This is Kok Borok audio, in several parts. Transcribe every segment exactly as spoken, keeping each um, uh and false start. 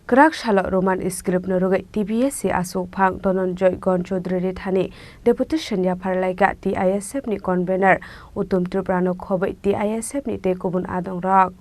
Kwrak salo Roman script no rwgwi T B S C aswk phang Dhananjay Gon Chaudhary ni thani deputation yaphar laikha T I S F ni convener Uttom Tripura no khobwi T I S F ni tei kubun adong rok.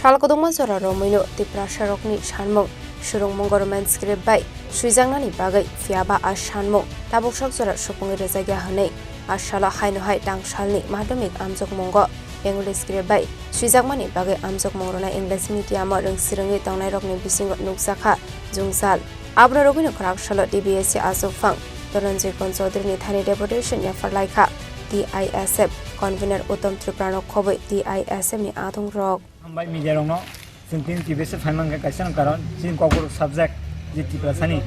Sal kwdwkma jora romwino Tiprasarokni sanmung surungmungo Roman script bai swijaknani bagwi, phiyaba a sanmung tabuksak jora supungwi rwjakya hwnwi a salo haino hai tangsalni madhyamik amjokmungo Bengali script bai swijakmani bagwi amjokmung rwnai English medium-o rwngsirwngwi tongnairokni bisingo nukjakha jwngjal. Abono rwgwino kwrak salo T B S C aswk phang Dhananjay Gon Chaudhary ni thani deputation yaphar laikha T I S F convener Uttom Tripura no khobwi T I S F ni adong rok. Hambai media rokno, chwng tini T B S phaimang khe kaisa no karon, chini Kokborok subject je Tiprasani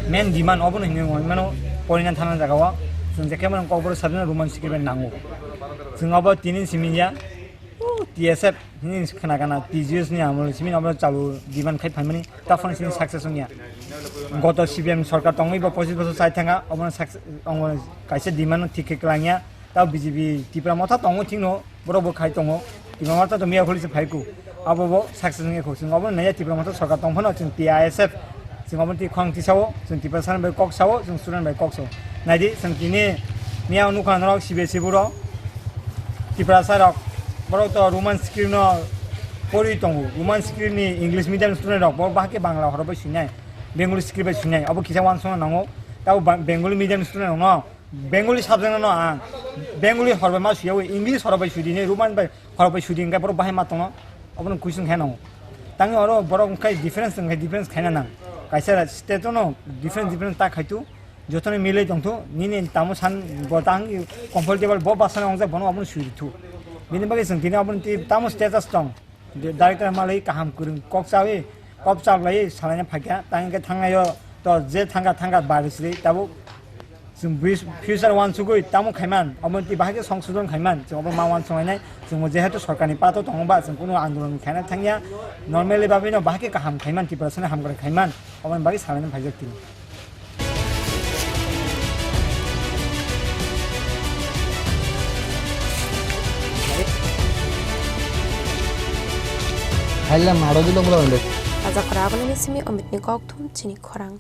main demand obono hinwi wngwi mano, porina thana jagao chwng je khe mano Kokborok subject no Roman script bai nango. Chwng obo tini simi ya, o, T S F hini khna kana T G S ni amol simi obo chalu demand khai phaimani, ta phone sini success wngya. Goto C P M sorkar tongwi bo pochis bochor chai thanga, obono success, obono kaisa demand no thik khe kwlangya. Tao B J P Tipra Motha tongo thikno, borok bo khai tongo. Tipra Motha to miya kholi se phai ku. Abo bo success wngya kho. Chwng obo naiya Tipra Motha sorkar tong phano chwng T I S F. Chwng obo twi khorang tisao, chwng Tiprasa bai kok sao, chwng student bai kok sao. Naidi chwng tini miya nukha norok C B S E buro. Tiprasa rok borok to Roman script no pori tongo. Roman script ni English medium student rok borok bahai khe Bangla horo bai swinai. Bengali script bai swinai. Abo kisa wansong nango. Tao ba-, Bengali medium student rok no Bengali subject no ang Bengali horbai ma suyawi, English horbai sudi ni, Roman bai horbai sudi, hingke borok bahai ma tongo, obono question khe nango. Tangni oro borok wngkhe difference, wngkhe difference khaina nang. Kaisa state no difference, difference ta khaitu, jotono milai tongthu, nini tamo san bo tang comfortable bo basana ongjak bono obono sudi thu. Bini bagwi chwng tini obono tamo status tong. Director malai kaham kwrwng kok chawi, kok chaklai salaina phaikha, tang khe thangnaio to je thangkha thangkha bari sri tabuk chwng bis-, future wansugwi tamo khaiman, omo twi bahai khe songsodon khaiman, chwng obo ma wansonglainai, chwng bo jehetu sorkarni pato tongo ba, chwng kunu andolon khaina thangya, normally bagwino bahai khe kaham khaiman, Tiprasani hamkrai khaiman, oboni bagwi salaina phaijak tini. Haila maro dilo bula onde. Taja khorang aboni simi Omitni kokthum chini khorang.